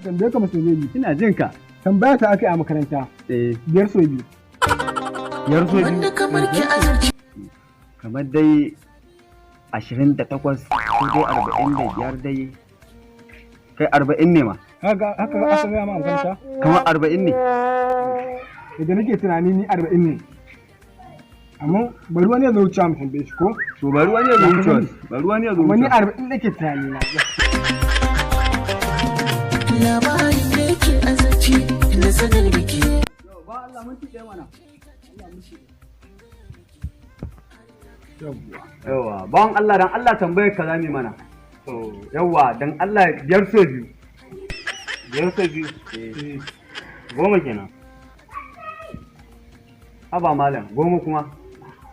Tambaye ka, Mr. Baby. Ina jin ka. Tambaya ta aka yi a makaranta. Eh. Biyar so biyu. Biyar so biyu. Wanda kamar ki azurci. Kamar dai 28 ko dai 45 dai. Kai, 40 ne ma. Haka haka aka gaya ma a makaranta? Kamar 40 ne. Idan nake tunani ni 40 ne. Amma bari wani ya zo wuce mu tambaye shi ko? To, bari wani ya zo wucewa. Bari wani ya zo Amma ni wucewa. 40 nake tunani na. Labarin da yake azurci na sanar da ke. Ba Allah, mun tike mana. Yawwa. Yawwa, bawan Allah, dan Allah tambayar ka zami mana. Yawwa, dan Allah, biyar so biyu. Biyar sau biyu. 10 kenan. Haba malam, 10 kuma.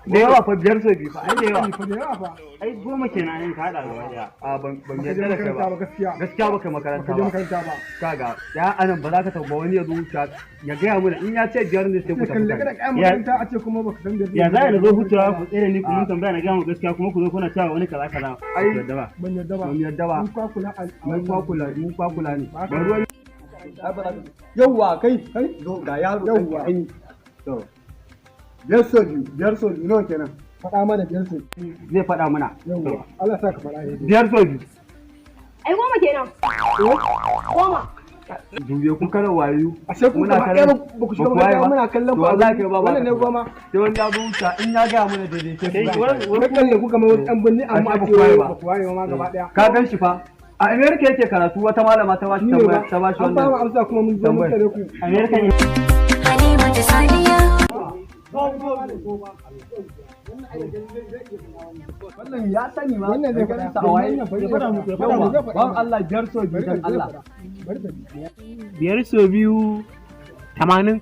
Da yawa fa, biyar so biyu fa, ai da yawa. Fa da yawa fa. Ai 10 kenan in ka haɗa gaba ɗaya. A ban Baka je yarda da kai makaranta ba ba. gaskiya. Gaskiya baka makaranta Baka je ba. makaranta ba. Kaga, ya anan ba za ka tamba wani ya zo wuce ya gaya mana, in ya ce biyar ne sai ku Sai tafi kalle ka da tare. kayan makaranta a ce kuma baka san biyar. Ya za a zo hucewa ku tsere ni, ku mun tambaya na gaya mu gaskiya, kuma ku zo kuna cewa wani kaza kaza? Ai, Ba ku yarda ba. Ban yarda ba. Ban yarda ba. Mun kwakula a Mun kwakula, mun kwakula ne. Ba ka- Bari wani. Yawwa, kai, kai, zo ga yaro ɗan Yawwa. ƙarami. To. Biyar so biyu, biyar so biyu nawa kenan? Faɗa mana biyar so biyu. Zai faɗa mana. Yawwa. Allah sa ka faɗa daidai. Biyar so biyu. Ai 10 kenan. 10. Dube ku kada wayu. Ashe ku Muna gaba ɗaya kallon- ba ku shiga ba ku waye makaranta ba. muna kallon To ku a wallahi kai ba ba wannan ka ne 10. Sai wani ya zo wuce in ya gaya mana daidai sai Kai, ku wai Na kalle ku kamar wasu ɗan birni, amma Ashe ba a ku waye ce ba. ba ku waye ba ma gaba ɗaya. Ka gan shi fa. A America yake karatu, wata malama ta bashi Ni ne tambaya, ba. ta bashi An ba mu wannan. amsa kuma mun zo mun Tambayar. tare ku. Amerika ne. Halima ta Sadiya. Wannan ya sani ma. Wannan zai Ganin faɗa. sa a waye. Wannan fa zai Ya faɗa faɗa. muku, ya Faɗa faɗa muku, muku. Bawan Allah, biyar so biyu Bari dan ka Allah. bari ka ji. Biyar sau biyu 80.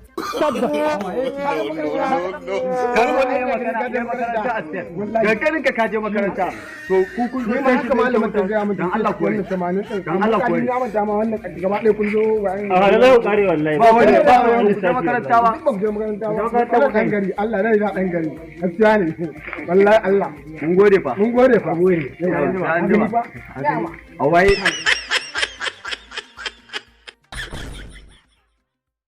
Kar wani ya makaranta, ya makaranta a state. Ga ganin ka kaje makaranta. To ku kun zo Ni ma kai haka malamin ta gaya min. Dan Allah ku wannan 80 ɗin. Dan Allah ku Amma na manta ma wannan gaba ɗaya kun zo ba. A wani zai ku kare wallahi. Ba wani ba wani lissafi ku je makaranta ba. Duk ba ku je makaranta ba. Ku je makaranta Allah ba. ɗan gari, Allah rai da ɗan gari. Gaskiya ne. Wallahi Allah. Mun gode fa. Mun gode fa. Sai an jima. Yawwa. A waye.